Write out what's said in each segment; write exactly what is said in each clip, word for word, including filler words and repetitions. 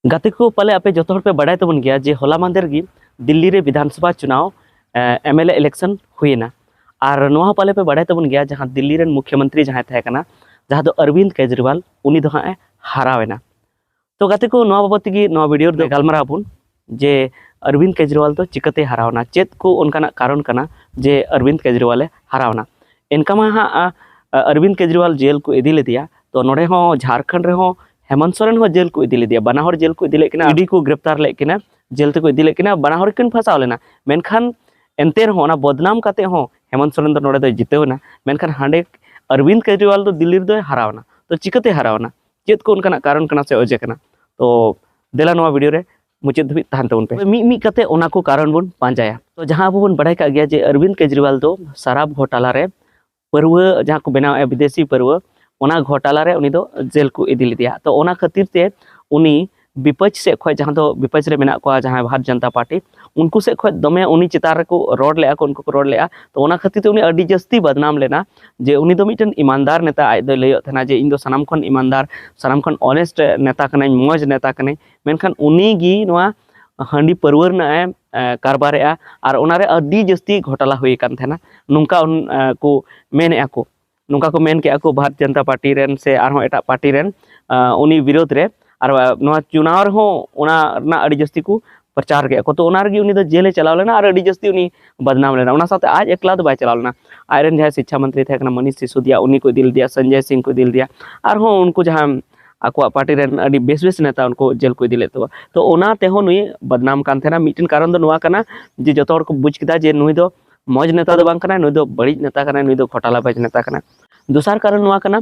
ᱜᱟᱛᱮ ᱠᱚ, ᱯᱟᱞᱮ ᱟᱯᱮ ᱡᱚᱛᱚ ᱦᱚᱲ ᱯᱮ ᱵᱟᱰᱟᱭ ᱛᱟᱵᱚᱱ ᱜᱮᱭᱟ ᱡᱮ ᱦᱚᱞᱟ ᱢᱟᱦᱫᱮᱨ ᱜᱮ ᱫᱤᱞᱞᱤ ᱨᱮ ᱵᱤᱫᱷᱟᱱ ᱥᱚᱵᱷᱟ ᱪᱩᱱᱟᱣ, ᱮᱢ ᱮᱞ ᱮ ᱤᱞᱮᱠᱥᱚᱱ ᱦᱩᱭᱮᱱᱟ᱾ ᱟᱨ ᱱᱚᱣᱟ ᱦᱚᱸ ᱯᱟᱞᱮ ᱯᱮ ᱵᱟᱰᱟᱭ ᱛᱟᱵᱚᱱ ᱜᱮᱭᱟ, ᱡᱟᱦᱟᱸ ᱫᱤᱞᱞᱤ ᱨᱮᱱ ᱢᱩᱠᱷᱭᱚ ᱢᱚᱱᱛᱨᱤ ᱡᱟᱦᱟᱸᱭ ᱛᱟᱦᱮᱸ ᱠᱟᱱᱟ, ᱡᱟᱦᱟᱸ ᱫᱚ ᱚᱨᱵᱤᱱᱫ ᱠᱮᱡᱨᱤᱣᱟᱞ, ᱩᱱᱤ ᱫᱚ ᱦᱟᱸᱜ ᱮ ᱦᱟᱨᱟᱣ ᱮᱱᱟ᱾ ᱛᱚ ᱜᱟᱛᱮ ᱠᱚ, ᱱᱚᱣᱟ ᱵᱟᱵᱚᱫ ᱛᱮᱜᱮ ᱱᱚᱣᱟ ᱵᱷᱤᱰᱤᱭᱳ ᱨᱮᱫᱚ ᱜᱟᱞᱢᱟᱨᱟᱣ ᱟᱵᱚᱱ ᱡᱮ ᱚᱨᱵᱤᱱᱫ ᱠᱮᱡᱨᱤᱣᱟᱞ ᱫᱚ ᱪᱤᱠᱟᱹᱛᱮ ᱦᱟᱨᱟᱣ ᱮᱱᱟ, ᱪᱮᱫ ᱠᱚ ᱚᱱᱠᱟᱱᱟᱜ ᱠᱟᱨᱚᱱ ᱠᱟᱱᱟ ᱡᱮ ᱚᱨᱵᱤᱱᱫ ᱠᱮᱡᱨᱤᱣᱟᱞ ᱮ ᱦᱟᱨᱟᱣ ᱮᱱᱟ᱾ ᱮᱱᱠᱟ ᱢᱟ ᱦᱟᱸᱜ, ᱟ, ᱟ, ᱚᱨᱵᱤᱱᱫ ᱠᱮᱡᱨᱤᱣᱟᱞ ᱡᱮᱞ ᱠᱚ ᱤᱫᱤ ᱞᱮᱫᱮᱭᱟ, ᱛᱚ ᱱᱚᱰᱮ ᱦᱚᱸ ᱡᱷᱟᱲᱠᱷᱚᱸᱰ ᱨᱮᱦᱚᱸ ᱦᱮᱢᱚᱱᱛ ᱥᱚᱨᱮᱱ ᱦᱚᱸ ᱡᱮᱞ ᱠᱚ ᱤᱫᱤ ᱞᱮᱫᱮᱭᱟ, ᱵᱟᱱᱟ ᱦᱚᱲ ᱡᱮᱞ ᱠᱚ ᱤᱫᱤ ᱞᱮᱫ ᱠᱤᱱᱟ, ᱤ ᱰᱤ ᱠᱚ ᱜᱨᱮᱯᱛᱟᱨ ᱞᱮᱫ ᱠᱤᱱᱟ, ᱡᱮᱞ ᱛᱮᱠᱚ ᱤᱫᱤ ᱞᱮᱫ ᱠᱤᱱᱟ, ᱵᱟᱱᱟ ᱦᱚᱲ ᱠᱤᱱ ᱯᱷᱟᱸᱥᱟᱣ ᱞᱮᱱᱟ᱾ ᱢᱮᱱᱠᱷᱟᱱ ᱮᱱᱛᱮ ᱨᱮᱦᱚᱸ ᱚᱱᱟ ᱵᱚᱫᱱᱟᱢ ᱠᱟᱛᱮ ᱦᱚᱸ ᱦᱮᱢᱚᱱᱛ ᱥᱚᱨᱮᱱ ᱫᱚ ᱱᱚᱰᱮ ᱫᱚᱭ ᱡᱤᱛᱟᱹᱣ ᱮᱱᱟ, ᱢᱮᱱᱠᱷᱟᱱ ᱦᱟᱸᱰᱮ ᱚᱨᱵᱤᱱᱫ ᱠᱮᱡᱨᱤᱣᱟᱞ ᱫᱚ ᱫᱤᱞᱞᱤ ᱨᱮᱫᱚᱭ ᱦᱟᱨᱟᱣ ᱮᱱᱟ᱾ ᱛᱚ ᱪᱤᱠᱟᱹᱛᱮ ᱦᱟᱨᱟᱣ ᱮᱱᱟ? ᱪᱮᱫ ᱠᱚ ᱚᱱᱠᱟᱱᱟᱜ ᱠᱟᱨᱚᱱ ᱠᱟᱱᱟ ᱥᱮ ᱚᱡᱮ ᱠᱟᱱᱟ? ᱛᱚ ᱫᱮᱞᱟ ᱱᱚᱣᱟ ᱵᱷᱤᱰᱤᱭᱳ ᱨᱮ ᱢᱩᱪᱟᱹᱫ ᱫᱷᱟᱹᱵᱤᱡ ᱛᱟᱦᱮᱱ ᱛᱟᱵᱚᱱ ᱯᱮ᱾ ᱢᱤᱫ ᱢᱤᱫ ᱠᱟᱛᱮ ᱚᱱᱟ ᱠᱚ ᱠᱟᱨᱚᱱ ᱵᱚᱱ ᱯᱟᱸᱡᱟᱭᱟ᱾ ᱛᱚ ᱡᱟᱦᱟᱸ ᱟᱵᱚ ᱵᱚᱱ ᱵᱟᱲᱟᱭ ᱠᱟᱜ ᱜᱮᱭᱟ ᱡᱮ ᱚᱨᱵᱤᱱᱫ ᱠᱮᱡᱨᱤᱣᱟᱞ ᱫᱚ ᱥᱟᱨᱟᱵ ᱜᱷᱚᱴᱟᱞᱟ ᱨᱮ, ᱯᱟᱹᱨᱣᱟᱹ ᱡᱟᱦᱟᱸ ᱠᱚ ᱵᱮᱱᱟᱣᱮᱫᱼᱟ ᱵᱤᱫᱮᱥᱤ ᱯᱟᱹᱨᱣᱟᱹ, ᱚᱱᱟ ᱜᱷᱚᱴᱟᱞᱟ ᱨᱮ ᱩᱱᱤ ᱫᱚ ᱡᱮᱞ ᱠᱚ ᱤᱫᱤ ᱞᱮᱫᱮᱭᱟ᱾ ᱛᱚ ᱚᱱᱟ ᱠᱷᱟᱹᱛᱤᱨ ᱛᱮ ᱩᱱᱤ ᱵᱤᱯᱚᱠᱷ ᱥᱮᱫ ᱠᱷᱚᱱ, ᱡᱟᱦᱟᱸ ᱫᱚ ᱵᱤᱯᱚᱠᱷ ᱨᱮ ᱢᱮᱱᱟᱜ ᱠᱚᱣᱟ, ᱡᱟᱦᱟᱸᱭ ᱵᱷᱟᱨᱚᱛ ᱡᱚᱱᱚᱛᱟ ᱯᱟᱨᱴᱤ, ᱩᱱᱠᱩ ᱥᱮᱫ ᱠᱷᱚᱱ ᱫᱚᱢᱮ ᱩᱱᱤ ᱪᱮᱛᱟᱱ ᱨᱮᱠᱚ ᱨᱚᱲ ᱞᱮᱫᱼᱟ ᱠᱚ, ᱩᱱᱠᱩ ᱠᱚ ᱨᱚᱲ ᱞᱮᱫᱼᱟ᱾ ᱛᱚ ᱚᱱᱟ ᱠᱷᱟᱹᱛᱤᱨ ᱛᱮ ᱩᱱᱤ ᱟᱹᱰᱤ ᱡᱟᱹᱥᱛᱤ ᱵᱚᱫᱱᱟᱢ ᱞᱮᱱᱟ ᱡᱮ ᱩᱱᱤ ᱫᱚ ᱢᱤᱫᱴᱮᱱ ᱤᱢᱟᱱᱫᱟᱨ ᱱᱮᱛᱟ, ᱟᱡ ᱫᱚᱭ ᱞᱟᱹᱭᱚᱜ ᱛᱟᱦᱮᱱᱟ ᱡᱮ ᱤᱧ ᱫᱚ ᱥᱟᱱᱟᱢ ᱠᱷᱚᱱ ᱤᱢᱟᱱᱫᱟᱨ, ᱥᱟᱱᱟᱢ ᱠᱷᱚᱱ ᱚᱱᱮᱥᱴ ᱱᱮᱛᱟ ᱠᱟᱹᱱᱟᱹᱧ, ᱢᱚᱡᱽ ᱱᱮᱛᱟ ᱠᱟᱹᱱᱟᱹᱧ᱾ ᱢᱮᱱᱠᱷᱟᱱ ᱩᱱᱤ ᱜᱮ ᱱᱚᱣᱟ ᱦᱟᱺᱰᱤ ᱯᱟᱹᱨᱣᱟᱹ ᱨᱮᱱᱟᱜ ᱮ, ᱮ, ᱠᱟᱨᱵᱟᱨᱮᱜᱼᱟ ᱟᱨ ᱚᱱᱟᱨᱮ ᱟᱹᱰᱤ ᱡᱟᱹᱥᱛᱤ ᱜᱷᱚᱴᱟᱞᱟ ᱦᱩᱭ ᱟᱠᱟᱱ ᱛᱟᱦᱮᱱᱟ, ᱱᱚᱝᱠᱟ ᱩᱱ, ᱮ, ᱠᱚ ᱢᱮᱱᱮᱫᱼᱟ ᱠᱚ᱾ ᱱᱚᱝᱠᱟ ᱠᱚ ᱢᱮᱱ ᱠᱮᱜᱼᱟ ᱠᱚ ᱵᱷᱟᱨᱚᱛ ᱡᱚᱱᱚᱛᱟ ᱯᱟᱨᱴᱤ ᱨᱮᱱ ᱥᱮ ᱟᱨᱦᱚᱸ ᱮᱴᱟᱜ ᱯᱟᱨᱴᱤ ᱨᱮᱱ, ᱮ, ᱩᱱᱤ ᱵᱤᱨᱳᱫᱷ ᱨᱮ᱾ ᱟᱨ, ᱮ, ᱱᱚᱣᱟ ᱪᱩᱱᱟᱣ ᱨᱮᱦᱚᱸ ᱚᱱᱟ ᱨᱮᱱᱟᱜ ᱟᱹᱰᱤ ᱡᱟᱹᱥᱛᱤ ᱠᱚ ᱯᱨᱚᱪᱟᱨ ᱠᱮᱜᱼᱟ ᱠᱚ᱾ ᱛᱚ ᱚᱱᱟ ᱨᱮᱜᱮ ᱩᱱᱤ ᱫᱚ ᱡᱮᱞᱮ ᱪᱟᱞᱟᱣ ᱞᱮᱱᱟ ᱟᱨ ᱟᱹᱰᱤ ᱡᱟᱹᱥᱛᱤ ᱩᱱᱤ ᱵᱚᱫᱱᱟᱢ ᱞᱮᱱᱟ᱾ ᱚᱱᱟ ᱥᱟᱶᱛᱮ ᱟᱡ ᱮᱠᱞᱟ ᱫᱚ ᱵᱟᱭ ᱪᱟᱞᱟᱣ ᱞᱮᱱᱟ, ᱟᱡ ᱨᱮᱱ ᱡᱟᱦᱟᱸᱭ ᱥᱤᱠᱪᱷᱟ ᱢᱚᱱᱛᱨᱤ ᱛᱟᱦᱮᱸ ᱠᱟᱱᱟ ᱢᱚᱱᱤᱥ ᱥᱤᱥᱳᱫᱤᱭᱟ, ᱩᱱᱤ ᱠᱚ ᱤᱫᱤ ᱞᱮᱫᱮᱭᱟ, ᱥᱚᱧᱡᱚᱭ ᱥᱤᱝ ᱠᱚ ᱤᱫᱤ ᱞᱮᱫᱮᱭᱟ, ᱟᱨᱦᱚᱸ ᱩᱱᱠᱩ ᱡᱟᱦᱟᱸ ᱟᱠᱚᱣᱟᱜ ᱯᱟᱨᱴᱤ ᱨᱮᱱ ᱟᱹᱰᱤ ᱵᱮᱥ ᱵᱮᱥ ᱱᱮᱛᱟ ᱩᱱᱠᱩ ᱡᱮᱞ ᱠᱚ ᱤᱫᱤ ᱞᱮᱫ ᱠᱚᱣᱟ᱾ ᱛᱚ ᱚᱱᱟ ᱛᱮᱦᱚᱸ ᱱᱩᱭ ᱵᱚᱫᱱᱟᱢ ᱠᱟᱱ ᱛᱟᱦᱮᱱᱟ᱾ ᱢᱤᱫᱴᱮᱱ ᱠᱟᱨᱚᱱ ᱫᱚ ᱱᱚᱣᱟ ᱠᱟᱱᱟ ᱡᱮ ᱡᱚᱛᱚ ᱦᱚᱲ ᱠᱚ ᱵᱩᱡᱽ ᱠᱮᱫᱟ ᱡᱮ ᱱᱩᱭ ᱫᱚ ᱢᱚᱡᱽ ᱱᱮᱛᱟ ᱫᱚ ᱵᱟᱝ ᱠᱟᱱᱟᱭ, ᱱᱩᱭ ᱫᱚ ᱵᱟᱹᱲᱤᱡ ᱱᱮᱛᱟ ᱠᱟᱱᱟᱭ, ᱱᱩᱭ ᱫᱚ ᱜᱷᱚᱴᱟᱞᱟᱵᱟᱡᱽ ᱱᱮᱛᱟ ᱠᱟᱱᱟᱭ᱾ ᱫᱚᱥᱟᱨ ᱠᱟᱨᱚᱱ ᱱᱚᱣᱟ ᱠᱟᱱᱟ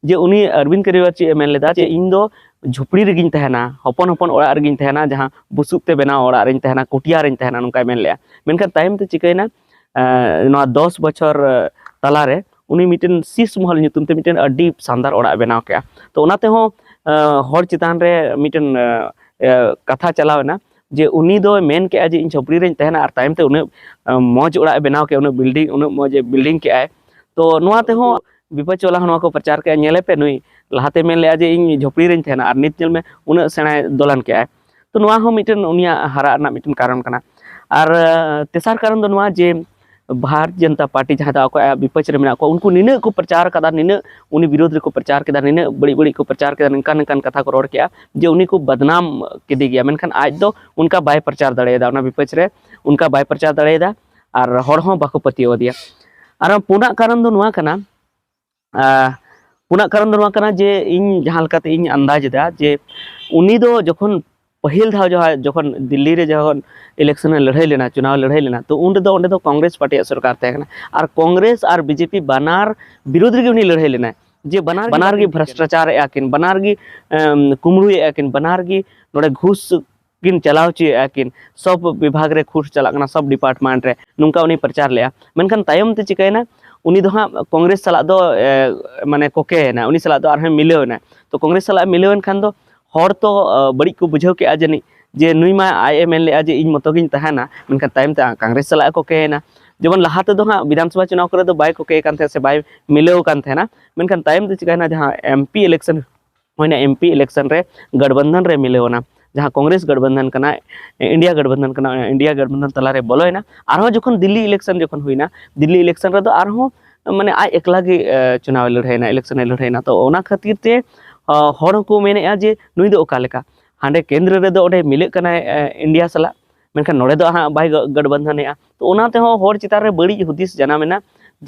ᱡᱮ ᱩᱱᱤ ᱚᱨᱵᱤᱱᱫ ᱠᱮᱡᱨᱤᱣᱟᱞ ᱪᱮᱫ ᱮ ᱢᱮᱱ ᱞᱮᱫᱟ ᱡᱮ ᱤᱧ ᱫᱚ ᱡᱷᱩᱯᱲᱤ ᱨᱮᱜᱮᱧ ᱛᱟᱦᱮᱱᱟ, ᱦᱚᱯᱚᱱ ᱦᱚᱯᱚᱱ ᱚᱲᱟᱜ ᱨᱮᱜᱮᱧ ᱛᱟᱦᱮᱱᱟ, ᱡᱟᱦᱟᱸ ᱵᱩᱥᱩᱵ ᱛᱮ ᱵᱮᱱᱟᱣ ᱚᱲᱟᱜ ᱨᱮᱧ ᱛᱟᱦᱮᱱᱟ, ᱠᱩᱴᱤᱭᱟ ᱨᱮᱧ ᱛᱟᱦᱮᱱᱟ, ᱱᱚᱝᱠᱟᱭ ᱢᱮᱱ ᱞᱮᱫᱼᱟ᱾ ᱢᱮᱱᱠᱷᱟᱱ ᱛᱟᱭᱚᱢ ᱛᱮ ᱪᱤᱠᱟᱹᱭᱮᱱᱟ, ᱮᱸ, ᱱᱚᱣᱟ ᱫᱚᱥ ᱵᱚᱪᱷᱚᱨ, ᱮᱸ, ᱛᱟᱞᱟᱨᱮ ᱩᱱᱤ ᱢᱤᱫᱴᱮᱱ ᱥᱤᱥ ᱢᱚᱦᱚᱞ ᱧᱩᱛᱩᱢ ᱛᱮ ᱢᱤᱫᱴᱮᱱ ᱟᱹᱰᱤ ᱥᱟᱱᱫᱟᱨ ᱚᱲᱟᱜ ᱮ ᱵᱮᱱᱟᱣ ᱠᱮᱜᱼᱟ᱾ ᱛᱚ ᱚᱱᱟ ᱛᱮᱦᱚᱸ, ᱮᱸ, ᱦᱚᱲ ᱪᱮᱛᱟᱱ ᱨᱮ ᱢᱤᱫᱴᱮᱱ, ᱮᱸ, ᱮᱸ, ᱠᱟᱛᱷᱟ ᱪᱟᱞᱟᱣ ᱮᱱᱟ ᱡᱮ ᱩᱱᱤ ᱫᱚᱭ ᱢᱮᱱ ᱠᱮᱜᱼᱟ ᱡᱮ ᱤᱧ ᱡᱷᱩᱯᱲᱤ ᱨᱮᱧ ᱛᱟᱦᱮᱱᱟ ᱟᱨ ᱛᱟᱭᱚᱢ ᱛᱮ ᱩᱱᱟᱹᱜ, ᱮᱸ, ᱢᱚᱡᱽ ᱚᱲᱟᱜ ᱮ ᱵᱮᱱᱟᱣ ᱠᱮᱜᱼᱟ, ᱩᱱᱟᱹᱜ ᱵᱤᱞᱰᱤᱝ, ᱩᱱᱟᱹᱜ ᱢᱚᱡᱽ ᱮ ᱵᱤᱞᱰᱤᱝ ᱠᱮᱜᱼᱟᱭ᱾ ᱛᱚ ᱱᱚᱣᱟ ᱛᱮᱦᱚᱸ ᱵᱤᱯᱚᱠᱷ ᱵᱟᱞᱟ ᱦᱚᱸ ᱱᱚᱣᱟ ᱠᱚ ᱯᱨᱚᱪᱟᱨ ᱠᱮᱜᱼᱟ, ᱧᱮᱞᱮ ᱯᱮ ᱱᱩᱭ ᱞᱟᱦᱟᱛᱮ ᱢᱮᱱ ᱞᱮᱜᱼᱟ ᱡᱮ ᱤᱧ ᱡᱷᱚᱯᱲᱤ ᱨᱮᱧ ᱛᱟᱦᱮᱱᱟ, ᱟᱨ ᱱᱤᱛ ᱧᱮᱞ ᱢᱮ ᱩᱱᱟᱹᱜ ᱥᱮᱬᱟᱭ ᱫᱚᱞᱟᱱ ᱠᱮᱜᱼᱟᱭ᱾ ᱛᱚ ᱱᱚᱣᱟ ᱦᱚᱸ ᱢᱤᱫᱴᱮᱱ ᱩᱱᱤᱭᱟᱜ ᱦᱟᱨᱟᱜ ᱨᱮᱱᱟᱜ ᱢᱤᱫᱴᱮᱱ ᱠᱟᱨᱚᱱ ᱠᱟᱱᱟ᱾ ᱟᱨ ᱛᱮᱥᱟᱨ ᱠᱟᱨᱚᱱ ᱫᱚ ᱱᱚᱣᱟ ᱡᱮ ᱵᱷᱟᱨᱟᱛ ᱡᱚᱱᱚᱛᱟ ᱯᱟᱨᱴᱤ ᱡᱟᱦᱟᱸ ᱫᱚ ᱟᱠᱚᱣᱟᱜ ᱵᱤᱯᱚᱠᱷ ᱨᱮ ᱢᱮᱱᱟᱜ ᱠᱚᱣᱟ, ᱩᱱᱠᱩ ᱱᱤᱱᱟᱹᱜ ᱠᱚ ᱯᱨᱚᱪᱟᱨ ᱠᱟᱫᱟ, ᱱᱤᱱᱟᱹᱜ ᱩᱱᱤ ᱵᱤᱨᱳᱫᱷ ᱨᱮᱠᱚ ᱯᱨᱚᱪᱟᱨ ᱠᱮᱫᱟ, ᱱᱤᱱᱟᱹᱜ ᱵᱟᱹᱲᱤᱡ ᱵᱟᱹᱲᱤᱡ ᱠᱚ ᱯᱨᱚᱪᱟᱨ ᱠᱮᱫᱟ, ᱱᱤᱝᱠᱟᱱ ᱱᱤᱝᱠᱟᱱ ᱠᱟᱛᱷᱟ ᱠᱚ ᱨᱚᱲ ᱠᱮᱜᱼᱟ ᱡᱮ ᱩᱱᱤ ᱠᱚ ᱵᱟᱫᱱᱟᱢ ᱠᱮᱫᱮ ᱜᱮᱭᱟ, ᱢᱮᱱᱠᱷᱟᱱ ᱟᱡ ᱫᱚ ᱚᱱᱠᱟ ᱵᱟᱭ ᱯᱨᱚᱪᱟᱨ ᱫᱟᱲᱮᱭᱟᱫᱟ, ᱚᱱᱟ ᱵᱤᱯᱚᱠᱷ ᱨᱮ ᱚᱱᱠᱟ ᱵᱟᱭ ᱯᱨᱚᱪᱟᱨ ᱫᱟᱲᱮᱭᱟᱫᱟ, ᱟᱨ ᱦᱚᱲ ᱦᱚᱸ ᱵᱟᱠᱚ ᱯᱟᱹᱛᱭᱟᱹᱣ ᱟᱫᱮᱭᱟ᱾ ᱟᱨ ᱯᱩᱱᱟᱜ ᱠᱟᱨᱚᱱ ᱫᱚ ᱱᱚᱣᱟ ᱠᱟᱱᱟ, ᱟᱨ ᱯᱩᱱᱟᱜ ᱠᱟᱨᱚᱱ ᱫᱚ ᱱᱚᱣᱟ ᱠᱟᱱᱟ ᱡᱮ ᱤᱧ ᱡᱟᱦᱟᱸ ᱞᱮᱠᱟᱛᱮ ᱤᱧ ᱟᱱᱫᱟᱡ ᱮᱫᱟ ᱡᱮ ᱩᱱᱤ ᱫᱚ ᱡᱚᱠᱷᱚᱱ ᱯᱟᱹᱦᱤᱞ ᱫᱷᱟᱣ ᱡᱟᱦᱟᱸ ᱡᱚᱠᱷᱚᱱ ᱫᱤᱞᱞᱤ ᱨᱮ ᱡᱚᱠᱷᱚᱱ election ᱮ ᱞᱟᱹᱲᱦᱟᱹᱭ ᱞᱮᱱᱟ, ᱪᱩᱱᱟᱣ ᱞᱟᱹᱲᱦᱟᱹᱭ ᱞᱮᱱᱟ, ᱛᱚ ᱩᱱ ᱨᱮᱫᱚ ᱚᱸᱰᱮ ᱫᱚ ᱠᱚᱝᱜᱨᱮᱥ ᱯᱟᱨᱴᱤᱭᱟᱜ ᱥᱚᱨᱠᱟᱨ ᱛᱟᱦᱮᱸ ᱠᱟᱱᱟ᱾ ᱟᱨ ᱠᱚᱝᱜᱨᱮᱥ ᱟᱨ ᱵᱤᱡᱮᱯᱤ ᱵᱟᱱᱟᱨ ᱵᱤᱨᱳᱫᱷ ᱨᱮᱜᱮ ᱩᱱᱤ ᱞᱟᱹᱲᱦᱟᱹᱭ ᱞᱮᱱᱟᱭ, ᱡᱮ ᱵᱟᱱᱟᱨ ᱵᱟᱱᱟᱨ ᱜᱮ ᱵᱷᱨᱟᱥᱴᱟᱪᱟᱨ ᱮᱜᱼᱟ ᱠᱤᱱ, ᱵᱟᱱᱟᱨ ᱜᱮ ᱮᱢ, ᱠᱩᱢᱵᱽᱲᱩᱭᱮᱫᱼᱟ ᱠᱤᱱ, ᱵᱟᱱᱟᱨ ᱜᱮ ᱱᱚᱰᱮ ᱜᱷᱩᱥ ᱠᱤᱱ ᱪᱟᱞᱟᱣ ᱦᱚᱪᱚᱭᱮᱫᱼᱟ ᱠᱤᱱ, ᱥᱚᱵ ᱵᱤᱵᱷᱟᱜᱽ ᱨᱮ ᱜᱷᱩᱥ ᱪᱟᱞᱟᱜ ᱠᱟᱱᱟ, ᱥᱚᱵ department ᱨᱮ, ᱱᱚᱝᱠᱟ ᱩᱱᱤ ᱯᱨᱚᱪᱟᱨ ᱞᱮᱜᱼᱟ᱾ ᱢᱮᱱᱠᱷᱟᱱ ᱛᱟᱭᱚᱢ ᱛᱮ ᱪᱤᱠᱟᱹᱭᱮᱱᱟ, ᱩᱱᱤ ᱫᱚ ᱦᱟᱸᱜ ᱠᱚᱝᱜᱨᱮᱥ ᱥᱟᱞᱟᱜ ᱫᱚ ᱮ, ᱢᱟᱱᱮ ᱠᱚᱠᱮᱭᱮᱱᱟ, ᱩᱱᱤ ᱥᱟᱞᱟᱜ ᱫᱚ ᱟᱨᱦᱚᱸ ᱢᱤᱞᱟᱹᱣ ᱮᱱᱟ᱾ ᱛᱚ ᱠᱚᱝᱜᱨᱮᱥ ᱥᱟᱞᱟᱜ ᱢᱤᱞᱟᱹᱣ ᱮᱱ ᱠᱷᱟᱱ ᱫᱚ ᱦᱚᱲ ᱛᱚ ᱮ, ᱵᱟᱹᱲᱤᱡ ᱠᱚ ᱵᱩᱡᱷᱟᱹᱣ ᱠᱮᱜᱼᱟ ᱡᱟᱹᱱᱤᱡ ᱡᱮ ᱱᱩᱭ ᱢᱟ ᱟᱡ ᱮ ᱢᱮᱱ ᱞᱮᱜᱼᱟ ᱡᱮ ᱤᱧ ᱢᱚᱛᱚ ᱜᱤᱧ ᱛᱟᱦᱮᱱᱟ, ᱢᱮᱱᱠᱷᱟᱱ ᱛᱟᱭᱚᱢ ᱛᱮ ᱠᱚᱝᱜᱨᱮᱥ ᱥᱟᱞᱟᱜ ᱮ ᱠᱚᱠᱮᱭᱮᱱᱟ᱾ ᱡᱮᱢᱚᱱ ᱞᱟᱦᱟ ᱛᱮᱫᱚ ᱦᱟᱸᱜ ᱵᱤᱫᱷᱟᱱ ᱥᱚᱵᱷᱟ ᱪᱩᱱᱟᱣ ᱠᱚᱨᱮ ᱫᱚ ᱵᱟᱭ ᱠᱚᱠᱮ ᱠᱟᱱ ᱛᱟᱦᱮᱸᱫ ᱥᱮ ᱵᱟᱭ ᱢᱤᱞᱟᱹᱣ ᱠᱟᱱ ᱛᱟᱦᱮᱱᱟ, ᱢᱮᱱᱠᱷᱟᱱ ᱛᱟᱭᱚᱢ ᱛᱮ ᱪᱤᱠᱟᱹᱭᱮᱱᱟ, ᱡᱟᱦᱟᱸ MP election ᱦᱩᱭᱱᱟ, MP election ᱨᱮ ᱜᱟᱴᱵᱟᱱᱫᱷᱟᱱ ᱨᱮ ᱢᱤᱞᱟᱹᱣ ᱮᱱᱟ, ᱡᱟᱦᱟᱸ ᱠᱚᱝᱜᱨᱮᱥ ᱜᱟᱴᱵᱟᱱᱫᱷᱟᱱ ᱠᱟᱱᱟ, ᱤᱱᱰᱤᱭᱟ ᱜᱟᱴᱵᱟᱱᱫᱷᱟᱱ ᱠᱟᱱᱟ, ᱤᱱᱰᱤᱭᱟ ᱜᱟᱴᱵᱟᱱᱫᱷᱟᱱ ᱛᱟᱞᱟᱨᱮ ᱵᱚᱞᱚᱭᱮᱱᱟ᱾ ᱟᱨᱦᱚᱸ ᱡᱚᱠᱷᱚᱱ ᱫᱤᱞᱞᱤ election ᱡᱚᱠᱷᱚᱱ ᱦᱩᱭᱱᱟ, ᱫᱤᱞᱞᱤ election ᱨᱮᱫᱚ ᱟᱨᱦᱚᱸ ᱢᱟᱱᱮ ᱟᱡ ᱮᱠᱞᱟ ᱜᱮ ᱮ, ᱪᱩᱱᱟᱣ ᱮ ᱞᱟᱹᱲᱦᱟᱹᱭᱮᱱᱟ, election ᱮ ᱞᱟᱹᱲᱦᱟᱹᱭᱮᱱᱟ᱾ ᱛᱚ ᱚᱱᱟ ᱠᱷᱟᱹᱛᱤᱨ ᱛᱮ ᱟ, ᱦᱚᱲ ᱦᱚᱸᱠᱚ ᱢᱮᱱᱮᱫᱼᱟ ᱡᱮ ᱱᱩᱭ ᱫᱚ ᱚᱠᱟ ᱞᱮᱠᱟ, ᱦᱟᱸᱰᱮ ᱠᱮᱱᱫᱨᱚ ᱨᱮᱫᱚ ᱚᱸᱰᱮ ᱢᱤᱞᱟᱹᱜ ᱠᱟᱱᱟᱭ ᱮ, ᱤᱱᱰᱤᱭᱟ ᱥᱟᱞᱟᱜ, ᱢᱮᱱᱠᱷᱟᱱ ᱱᱚᱰᱮ ᱫᱚ ᱦᱟᱸᱜ ᱵᱟᱭ ᱜᱟ- ᱜᱟᱴᱵᱟᱱᱫᱷᱟᱱᱮᱜᱼᱟ᱾ ᱛᱚ ᱚᱱᱟ ᱛᱮᱦᱚᱸ ᱦᱚᱲ ᱪᱮᱛᱟᱱ ᱨᱮ ᱵᱟᱹᱲᱤᱡ ᱦᱩᱫᱤᱥ ᱡᱟᱱᱟᱢ ᱮᱱᱟ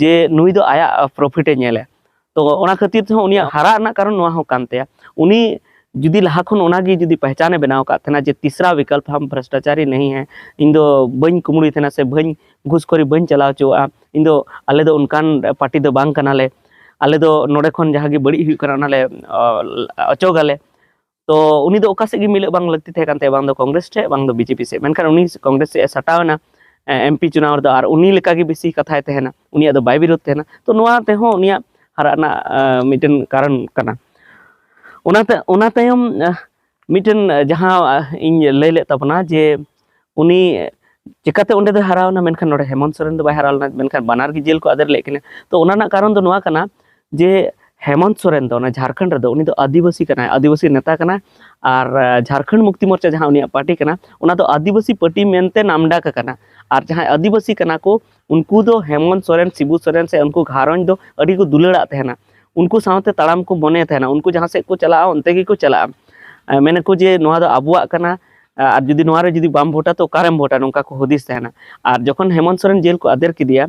ᱡᱮ ᱱᱩᱭ ᱫᱚ ᱟᱭᱟᱜ ᱟ, profit ᱮ ᱧᱮᱞᱟ᱾ ᱛᱚ ᱚᱱᱟ ᱠᱷᱟᱹᱛᱤᱨ ᱛᱮᱦᱚᱸ ᱩᱱᱤᱭᱟᱜ ᱦᱟᱨᱟᱜ ᱨᱮᱱᱟᱜ ᱠᱟᱨᱚᱱ ᱱᱚᱣᱟ ᱦᱚᱸ ᱠᱟᱱ ᱛᱟᱭᱟ᱾ ᱩᱱᱤ ᱡᱩᱫᱤ ᱞᱟᱦᱟ ᱠᱷᱚᱱ ᱚᱱᱟᱜᱮ ᱡᱩᱫᱤ ᱯᱮᱦᱪᱟᱱᱮ ᱵᱮᱱᱟᱣ ᱟᱠᱟᱫ ᱛᱟᱦᱮᱱᱟ ᱡᱮ ᱛᱤᱥᱨᱟ ᱵᱤᱠᱚᱞᱯ ᱦᱟᱢ ᱵᱷᱨᱟᱥᱴᱟᱪᱟᱨᱤ ᱱᱟᱦᱤ ᱦᱮ, ᱤᱧ ᱫᱚ ᱵᱟᱹᱧ ᱠᱩᱢᱲᱩᱭ ᱛᱟᱦᱮᱱᱟ ᱥᱮ ᱵᱟᱹᱧ ᱜᱷᱩᱥᱠᱷᱚᱨᱤ ᱵᱟᱹᱧ ᱪᱟᱞᱟᱣ ᱦᱚᱪᱚᱣᱟᱜᱼᱟ, ᱤᱧ ᱫᱚ, ᱟᱞᱮ ᱫᱚ ᱚᱱᱠᱟᱱ ᱯᱟᱨᱴᱤ ᱫᱚ ᱵᱟᱝ ᱠᱟᱱᱟᱞᱮ, ᱟᱞᱮ ᱫᱚ ᱱᱚᱰᱮ ᱠᱷᱚᱱ ᱡᱟᱦᱟᱸ ᱜᱮ ᱵᱟᱹᱲᱤᱡ ᱦᱩᱭᱩᱜ ᱠᱟᱱᱟ ᱚᱱᱟᱞᱮ ᱚ, ᱚᱪᱚᱜᱟᱞᱮ᱾ ᱛᱚ ᱩᱱᱤ ᱫᱚ ᱚᱠᱟ ᱥᱮᱫ ᱜᱮ ᱢᱤᱞᱟᱹᱜ ᱵᱟᱝ ᱞᱟᱹᱠᱛᱤ ᱛᱟᱦᱮᱸ ᱠᱟᱱ ᱛᱟᱭᱟ, ᱵᱟᱝ ᱫᱚ ᱠᱚᱝᱜᱨᱮᱥ ᱴᱷᱮᱡ, ᱵᱟᱝ ᱫᱚ ᱵᱤᱡᱮᱯᱤ ᱥᱮᱫ᱾ ᱢᱮᱱᱠᱷᱟᱱ ᱩᱱᱤ ᱠᱚᱝᱜᱨᱮᱥ ᱥᱮᱫ ᱮ ᱥᱟᱴᱟᱣ ᱮᱱᱟ MP ᱪᱩᱱᱟᱣ ᱨᱮᱫᱚ, ᱟᱨ ᱩᱱᱤ ᱞᱮᱠᱟᱜᱮ ᱵᱮᱥᱤ ᱠᱟᱛᱷᱟᱭ ᱛᱟᱦᱮᱱᱟ, ᱩᱱᱤᱭᱟᱜ ᱫᱚ ᱵᱟᱭ ᱵᱤᱨᱳᱫ ᱛᱟᱦᱮᱱᱟ᱾ ᱛᱚ ᱱᱚᱣᱟ ᱛᱮᱦᱚᱸ ᱩᱱᱤᱭᱟᱜ ᱦᱟᱨᱟᱜ ᱨᱮᱱᱟᱜ ᱟ, ᱢᱤᱫᱴᱮᱱ ᱠᱟᱨᱚᱱ ᱠᱟᱱᱟ᱾ ᱚᱱᱟᱛᱮ ᱚᱱᱟ ᱛᱟᱭᱚᱢ ᱟ, ᱢᱤᱫᱴᱮᱱ ᱡᱟᱦᱟᱸ ᱟ, ᱤᱧ ᱞᱟᱹᱭ ᱞᱮᱫ ᱛᱟᱵᱚᱱᱟ ᱡᱮ ᱩᱱᱤ ᱪᱤᱠᱟᱹᱛᱮ ᱚᱸᱰᱮ ᱫᱚᱭ ᱦᱟᱨᱟᱣ ᱮᱱᱟ, ᱢᱮᱱᱠᱷᱟᱱ ᱱᱚᱰᱮ ᱦᱮᱢᱚᱱᱛ ᱥᱚᱨᱮᱱ ᱫᱚ ᱵᱟᱭ ᱦᱟᱨᱟᱣ ᱞᱮᱱᱟ, ᱢᱮᱱᱠᱷᱟᱱ ᱵᱟᱱᱟᱨ ᱜᱮ ᱡᱮᱞ ᱠᱚ ᱟᱫᱮᱨ ᱞᱮᱫ ᱠᱤᱱᱟ᱾ ᱛᱚ ᱚᱱᱟ ᱨᱮᱱᱟᱜ ᱠᱟᱨᱚᱱ ᱫᱚ ᱱᱚᱣᱟ ᱠᱟᱱᱟ ᱡᱮ ᱦᱮᱢᱚᱱᱛ ᱥᱚᱨᱮᱱ ᱫᱚ ᱚᱱᱟ ᱡᱷᱟᱲᱠᱷᱚᱸᱰ ᱨᱮᱫᱚ ᱩᱱᱤ ᱫᱚ ᱟᱹᱫᱤᱵᱟᱹᱥᱤ ᱠᱟᱱᱟᱭ, ᱟᱹᱫᱤᱵᱟᱹᱥᱤ ᱱᱮᱛᱟ ᱠᱟᱱᱟᱭ᱾ ᱟᱨ ᱡᱷᱟᱲᱠᱷᱚᱸᱰ ᱢᱩᱠᱛᱤ ᱢᱳᱨᱪᱟ ᱡᱟᱦᱟᱸ ᱩᱱᱤᱭᱟᱜ ᱯᱟᱨᱴᱤ ᱠᱟᱱᱟ, ᱚᱱᱟ ᱫᱚ ᱟᱹᱫᱤᱵᱟᱹᱥᱤ ᱯᱟᱨᱴᱤ ᱢᱮᱱᱛᱮ ᱱᱟᱢᱰᱟᱠ ᱟᱠᱟᱱᱟ᱾ ᱟᱨ ᱡᱟᱦᱟᱸᱭ ᱟᱹᱫᱤᱵᱟᱹᱥᱤ ᱠᱟᱱᱟ ᱠᱚ, ᱩᱱᱠᱩ ᱫᱚ ᱦᱮᱢᱚᱱᱛ ᱥᱚᱨᱮᱱ, ᱥᱤᱵᱩ ᱥᱚᱨᱮᱱ ᱥᱮ ᱩᱱᱠᱩ ᱜᱷᱟᱨᱚᱸᱡᱽ ᱫᱚ ᱟᱹᱰᱤ ᱠᱚ ᱫᱩᱞᱟᱹᱲᱟᱜ ᱛᱟᱦᱮᱱᱟ᱾ ᱩᱱᱠᱩ ᱥᱟᱶᱛᱮ ᱛᱟᱲᱟᱢ ᱠᱚ ᱢᱚᱱᱮ ᱛᱟᱦᱮᱱᱟ, ᱩᱱᱠᱩ ᱡᱟᱦᱟᱸ ᱥᱮᱫ ᱠᱚ ᱪᱟᱞᱟᱜᱼᱟ, ᱚᱱᱛᱮ ᱜᱮᱠᱚ ᱪᱟᱞᱟᱜᱼᱟ᱾ ᱢᱮᱱᱟᱠᱚ ᱡᱮ ᱱᱚᱣᱟ ᱫᱚ ᱟᱵᱚᱣᱟᱜ ᱠᱟᱱᱟ, ᱟᱨ ᱡᱩᱫᱤ ᱱᱚᱣᱟ ᱨᱮ ᱡᱩᱫᱤ ᱵᱟᱢ ᱵᱷᱳᱴᱟ, ᱛᱚ ᱚᱠᱟᱨᱮᱢ ᱵᱷᱳᱴᱟ, ᱱᱚᱝᱠᱟ ᱠᱚ ᱦᱩᱫᱤᱥ ᱛᱟᱦᱮᱱᱟ᱾ ᱟᱨ ᱡᱚᱠᱷᱚᱱ ᱦᱮᱢᱚᱱᱛ ᱥᱚᱨᱮᱱ ᱡᱮᱞ ᱠᱚ ᱟᱫᱮᱨ ᱠᱮᱫᱮᱭᱟ,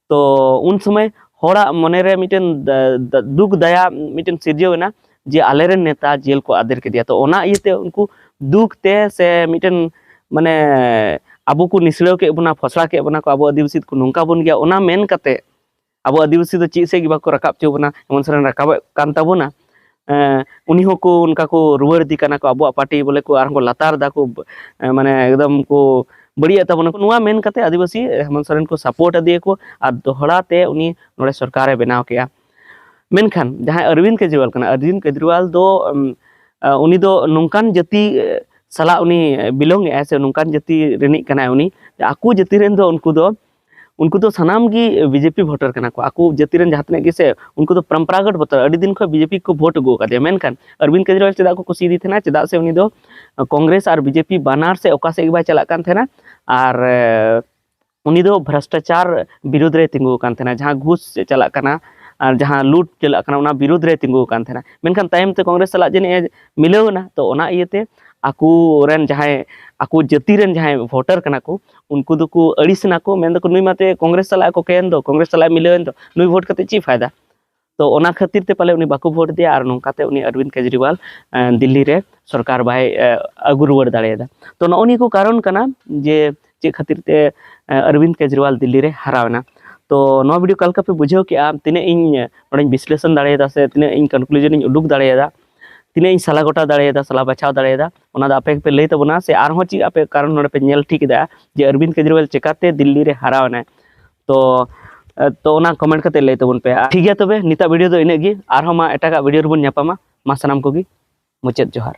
ᱛᱚ ᱩᱱ ᱥᱚᱢᱚᱭ ᱦᱚᱲᱟᱜ ᱢᱚᱱᱮᱨᱮ ᱢᱤᱫᱴᱮᱱ ᱫᱟ-, ᱫᱟ-, ᱫᱩᱠ ᱫᱟᱭᱟ ᱢᱤᱫᱴᱮᱱ ᱥᱤᱨᱡᱟᱹᱣ ᱮᱱᱟ ᱡᱮ ᱟᱞᱮᱨᱮᱱ ᱱᱮᱛᱟ ᱡᱮᱞ ᱠᱚ ᱟᱫᱮᱨ ᱠᱮᱫᱮᱭᱟ᱾ ᱛᱚ ᱚᱱᱟ ᱤᱭᱟᱹᱛᱮ ᱩᱱᱠᱩ ᱫᱩᱠ ᱛᱮ ᱥᱮ ᱢᱤᱫᱴᱮᱱ, ᱢᱟᱱᱮ, ᱟᱵᱚ ᱠᱚ ᱱᱤᱥᱲᱟᱹᱣ ᱠᱮᱫ ᱵᱚᱱᱟ, ᱯᱷᱚᱥᱲᱟ ᱠᱮᱫ ᱵᱚᱱᱟ ᱠᱚ, ᱟᱵᱚ ᱟᱹᱫᱤᱵᱟᱹᱥᱤ ᱫᱚᱠᱚ ᱱᱚᱝᱠᱟ ᱵᱚᱱ ᱜᱮᱭᱟ, ᱚᱱᱟ ᱢᱮᱱ ᱠᱟᱛᱮ ᱟᱵᱚ ᱟᱹᱫᱤᱵᱟᱹᱥᱤ ᱫᱚ ᱪᱮᱫ ᱥᱮᱫ ᱜᱮ ᱵᱟᱠᱚ ᱨᱟᱠᱟᱵ ᱦᱚᱪᱚ ᱵᱚᱱᱟ, ᱦᱮᱢᱚᱱᱛ ᱥᱚᱨᱮᱱ ᱨᱟᱠᱟᱵᱮᱫ ᱠᱟᱱ ᱛᱟᱵᱚᱱᱟ᱾ ᱮᱸ, ᱩᱱᱤ ᱦᱚᱸᱠᱚ ᱚᱱᱠᱟ ᱠᱚ ᱨᱩᱣᱟᱹᱲ ᱤᱫᱤ ᱠᱟᱱᱟ ᱠᱚ, ᱟᱵᱚᱣᱟᱜ ᱯᱟᱨᱴᱤ ᱵᱚᱞᱮ ᱠᱚ ᱟᱨᱦᱚᱸ ᱠᱚ ᱞᱟᱛᱟᱨ ᱫᱟ ᱠᱚ, ᱮᱸ, ᱢᱟᱱᱮ ᱮᱠᱫᱚᱢ ᱠᱚ ᱵᱟᱹᱲᱤᱡᱮᱫ ᱛᱟᱵᱚᱱᱟ ᱠᱚ᱾ ᱱᱚᱣᱟ ᱢᱮᱱ ᱠᱟᱛᱮ ᱟᱹᱫᱤᱵᱟᱹᱥᱤ ᱦᱮᱢᱚᱱᱛ ᱥᱚᱨᱮᱱ ᱠᱚ ᱥᱟᱯᱳᱨᱴ ᱟᱫᱮᱭᱟᱠᱚ ᱟᱨ ᱫᱚᱦᱲᱟ ᱛᱮ ᱩᱱᱤ ᱱᱚᱰᱮ ᱥᱚᱨᱠᱟᱨᱮ ᱵᱮᱱᱟᱣ ᱠᱮᱜᱼᱟ᱾ ᱢᱮᱱᱠᱷᱟᱱ ᱡᱟᱦᱟᱸᱭ ᱚᱨᱵᱤᱱᱫ ᱠᱮᱡᱨᱤᱣᱟᱞ ᱠᱟᱱᱟ, ᱚᱨᱵᱤᱱᱫ ᱠᱮᱡᱨᱤᱣᱟᱞ ᱫᱚ, ᱩᱢ, ᱟ, ᱩᱱᱤ ᱫᱚ ᱱᱚᱝᱠᱟᱱ ᱡᱟᱹᱛᱤ, ᱮ, ᱥᱟᱞᱟᱜ ᱩᱱᱤ ᱵᱤᱞᱚᱝ ᱮᱜᱼᱟᱭ ᱥᱮ ᱱᱚᱝᱠᱟᱱ ᱡᱟᱹᱛᱤ ᱨᱤᱱᱤᱡ ᱠᱟᱱᱟᱭ ᱩᱱᱤ, ᱟᱠᱚ ᱡᱟᱹᱛᱤ ᱨᱮᱱ ᱫᱚ ᱩᱱᱠᱩ ᱫᱚ ᱩᱱᱠᱩ ᱫᱚ ᱥᱟᱱᱟᱢ ᱜᱮ ᱵᱤᱡᱮᱯᱤ ᱵᱷᱳᱴᱟᱨ ᱠᱟᱱᱟ ᱠᱚ᱾ ᱟᱠᱚ ᱡᱟᱹᱛᱤ ᱨᱮᱱ ᱡᱟᱦᱟᱸ ᱛᱤᱱᱟᱹᱜ ᱜᱮ ᱥᱮ, ᱩᱱᱠᱩ ᱫᱚ ᱯᱚᱨᱚᱢᱯᱚᱨᱟᱜᱚᱛ ᱵᱷᱳᱴᱟᱨ, ᱟᱹᱰᱤ ᱫᱤᱱ ᱠᱷᱚᱱ ᱵᱤᱡᱮᱯᱤ ᱠᱚ ᱵᱷᱳᱴ ᱟᱹᱜᱩ ᱟᱠᱟᱫᱮᱭᱟ᱾ ᱢᱮᱱᱠᱷᱟᱱ ᱚᱨᱵᱤᱱᱫ ᱠᱮᱡᱨᱤᱣᱟᱞ ᱪᱮᱫᱟᱜ ᱠᱚ ᱠᱩᱥᱤᱭᱟᱫᱮ ᱛᱟᱦᱮᱱᱟ? ᱪᱮᱫᱟᱜ ᱥᱮ ᱩᱱᱤ ᱫᱚ ᱠᱚᱝᱜᱨᱮᱥ ᱟᱨ ᱵᱤᱡᱮᱯᱤ ᱵᱟᱱᱟᱨ ᱥᱮᱫ ᱚᱠᱟ ᱥᱮᱫ ᱜᱮ ᱵᱟᱭ ᱪᱟᱞᱟᱜ ᱠᱟᱱ ᱛᱟᱦᱮᱱᱟ᱾ ᱟᱨ, ᱮ, ᱩᱱᱤ ᱫᱚ ᱵᱷᱨᱚᱥᱴᱟᱪᱟᱨ ᱵᱤᱨᱩᱫᱽ ᱨᱮᱭ ᱛᱤᱸᱜᱩ ᱟᱠᱟᱱ ᱛᱟᱦᱮᱱᱟ, ᱡᱟᱦᱟᱸ ᱜᱷᱩᱥ ᱪᱟᱞᱟᱜ ᱠᱟᱱᱟ ᱟᱨ ᱡᱟᱦᱟᱸ ᱞᱩᱴ ᱪᱟᱞᱟᱜ ᱠᱟᱱᱟ, ᱚᱱᱟ ᱵᱤᱨᱩᱫᱽ ᱨᱮᱭ ᱛᱤᱸᱜᱩ ᱟᱠᱟᱱ ᱛᱟᱦᱮᱱᱟ᱾ ᱢᱮᱱᱠᱷᱟᱱ ᱛᱟᱭᱚᱢ ᱛᱮ ᱠᱚᱝᱜᱨᱮᱥ ᱥᱟᱞᱟᱜ ᱡᱟᱹᱱᱤᱡ ᱮ ᱢᱤᱞᱟᱹᱣ ᱮᱱᱟ, ᱛᱚ ᱚᱱᱟ ᱤᱭᱟᱹᱛᱮ ᱟᱠᱚ ᱨᱮᱱ ᱡᱟᱦᱟᱸᱭ, ᱟᱠᱚ ᱡᱟᱹᱛᱤ ᱨᱮᱱ ᱡᱟᱦᱟᱸᱭ ᱵᱷᱳᱴᱟᱨ ᱠᱟᱱᱟ ᱠᱚ, ᱩᱱᱠᱩ ᱫᱚᱠᱚ ᱟᱹᱲᱤᱥ ᱮᱱᱟ ᱠᱚ, ᱢᱮᱱ ᱫᱟᱠᱚ, "ᱱᱩᱭ ᱢᱟᱛᱮ ᱠᱚᱝᱜᱨᱮᱥ ᱥᱟᱞᱟᱜ ᱮ ᱠᱚᱠᱮᱭᱮᱱ ᱫᱚ, ᱠᱚᱝᱜᱨᱮᱥ ᱥᱟᱞᱟᱜ ᱮ ᱢᱤᱞᱟᱹᱣᱮᱱ ᱫᱚ, ᱱᱩᱭ ᱵᱷᱳᱴ ᱠᱟᱛᱮ ᱪᱮᱫ ᱯᱷᱟᱭᱫᱟ?" ᱛᱚ ᱚᱱᱟ ᱠᱷᱟᱹᱛᱤᱨ ᱛᱮ ᱯᱟᱞᱮ ᱩᱱᱤ ᱵᱟᱠᱚ ᱵᱷᱳᱴ ᱟᱫᱮᱭᱟ ᱟᱨ ᱱᱚᱝᱠᱟᱛᱮ ᱩᱱᱤ ᱚᱨᱵᱤᱱᱫ ᱠᱮᱡᱨᱤᱣᱟᱞ, ᱮ, ᱫᱤᱞᱞᱤ ᱨᱮ ᱥᱚᱨᱠᱟᱨ ᱵᱟᱭ, ᱮ, ᱟᱹᱜᱩ ᱨᱩᱣᱟᱹᱲ ᱫᱟᱲᱮᱭᱟᱫᱟ᱾ ᱛᱚ ᱱᱚᱜᱼᱚ ᱱᱤᱭᱟᱹ ᱠᱚ ᱠᱟᱨᱚᱱ ᱠᱟᱱᱟ ᱡᱮ ᱪᱮᱫ ᱠᱷᱟᱹᱛᱤᱨ ᱛᱮ, ᱮ, ᱚᱨᱵᱤᱱᱫ ᱠᱮᱡᱨᱤᱣᱟᱞ ᱫᱤᱞᱞᱤ ᱨᱮ ᱦᱟᱨᱟᱣ ᱮᱱᱟ᱾ ᱛᱚ ᱱᱚᱣᱟ ᱵᱷᱤᱰᱤᱭᱳ ᱚᱠᱟ ᱞᱮᱠᱟ ᱯᱮ ᱵᱩᱡᱷᱟᱹᱣ ᱠᱮᱜᱼᱟ? ᱛᱤᱱᱟᱹᱜ ᱤᱧ, ᱮ, ᱱᱚᱰᱮᱧ ᱵᱤᱥᱞᱮᱥᱚᱱ ᱫᱟᱲᱮᱭᱟᱫᱟ ᱥᱮ ᱛᱤᱱᱟᱹᱜ ᱤᱧ ᱠᱚᱱᱠᱞᱩᱡᱚᱱ ᱤᱧ ᱩᱰᱩᱠ ᱫᱟᱲᱮᱭᱟᱫᱟ, ᱛᱤᱱᱟᱹᱜ ᱤᱧ ᱥᱟᱞᱟ ᱜᱚᱴᱟ ᱫᱟᱲᱮᱭᱟᱫᱟ, ᱥᱟᱞᱟ ᱵᱟᱪᱷᱟᱣ ᱫᱟᱲᱮᱭᱟᱫᱟ, ᱚᱱᱟ ᱫᱚ ᱟᱯᱮ ᱜᱮᱯᱮ ᱞᱟᱹᱭ ᱛᱟᱵᱚᱱᱟ᱾ ᱥᱮ ᱟᱨᱦᱚᱸ ᱪᱮᱫ ᱟᱯᱮ ᱠᱟᱨᱚᱱ ᱱᱚᱰᱮ ᱯᱮ ᱧᱮᱞ ᱴᱷᱤᱠ ᱮᱫᱟ ᱡᱮ ᱚᱨᱵᱤᱱᱫ ᱠᱮᱡᱨᱤᱣᱟᱞ ᱪᱮᱠᱟᱛᱮ ᱫᱤᱞᱞᱤ ᱨᱮ ᱦᱟᱨᱟᱣ ᱮᱱᱟᱭ? ᱛᱚ, ᱮ, ᱛᱚ ᱚᱱᱟ ᱠᱚᱢᱮᱱᱴ ᱠᱟᱛᱮ ᱞᱟᱹᱭ ᱛᱟᱵᱚᱱ ᱯᱮ᱾ ᱟᱨ ᱴᱷᱤᱠ ᱜᱮᱭᱟ, ᱛᱚᱵᱮ ᱱᱤᱛᱟᱜ ᱵᱷᱤᱰᱤᱭᱳ ᱫᱚ ᱤᱱᱟᱹᱜ ᱜᱮ, ᱟᱨᱦᱚᱸ ᱢᱟ ᱮᱴᱟᱜᱟᱜ ᱵᱷᱤᱰᱤᱭᱳ ᱨᱮᱵᱚᱱ ᱧᱟᱯᱟᱢᱟ᱾ ᱢᱟ ᱥᱟᱱᱟᱢ ᱠᱚᱜᱮ ᱢᱩᱪᱟᱹᱫ ᱡᱚᱦᱟᱨ᱾